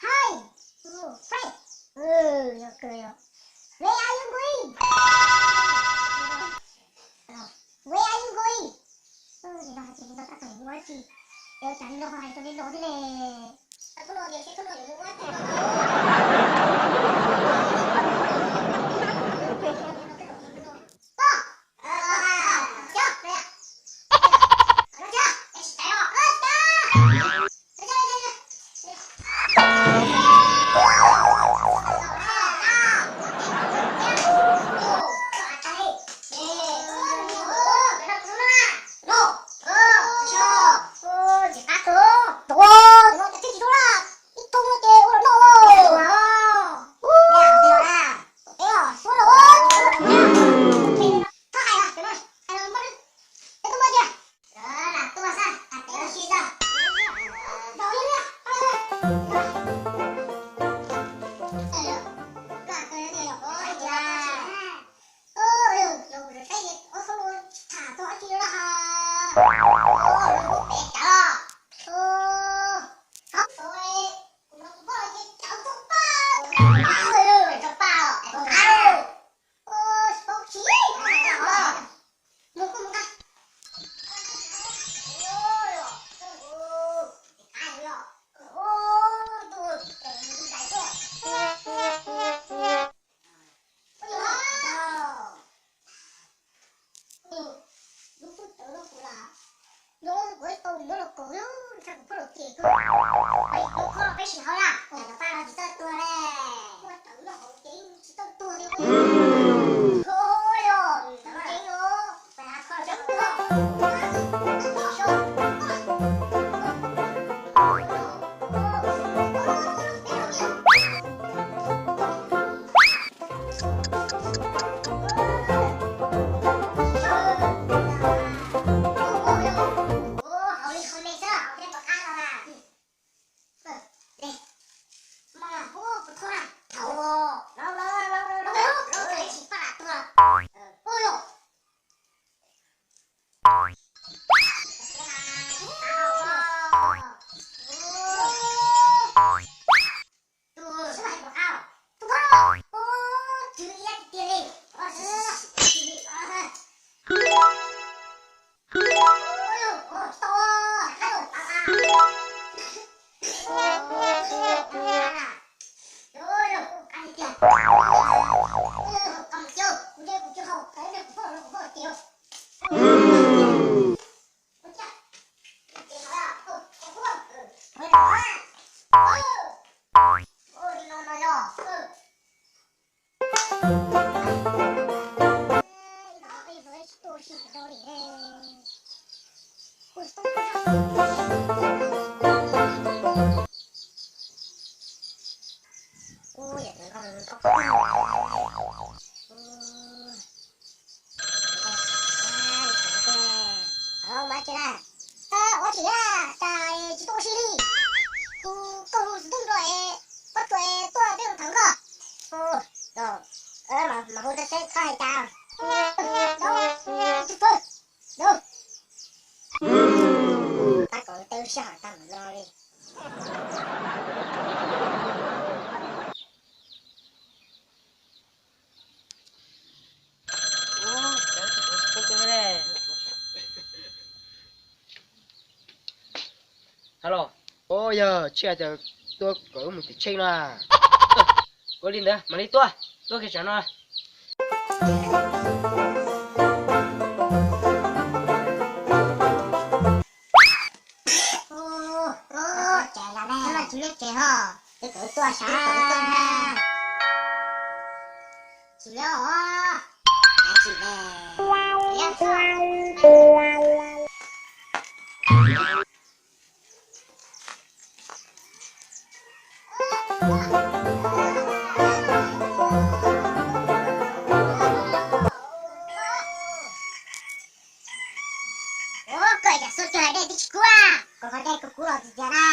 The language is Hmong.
Hi, friend. Where are you going? Where are you going? Nim no hais tias nim no tab tom mus ua tsi, cas nim no ho hais rau li no thiab ne? Thaum no tias seb thaum no yuav mus ua tsi. Lub pob tawv no kuv lam, no kuv tau muab los kaus, ntshai kuv phob los cem koj. Peb sim haus na, cov paj no tsis txawj tuag ne. Muab tawv no haus ces tsis txawj tuag li. Ua yog, tawv no ceev os. Ua tsi na, cas tsis tuaj ua si li? Kuv koj hu xov tooj rau es pab tuaj es tuaj peb mus thov koj. Mas hu tau seb koj hais cas. Tab kom tej lub sij hawm tag mus no li. Hello, ua yog tsis hais tias tuaj kom wb mus tim Tsheej no. Ua li ntawd mam li tuaj, tuaj kiag tsam no. Tsis liab tsev ho, tsis kom tuaj sav, tsis kom tuaj na. Tsis liab os, tsis liab. Ua, koj yam xua cuag hais dej twb tsis kub a, koj qhov dej kub kub los tsis tiag na.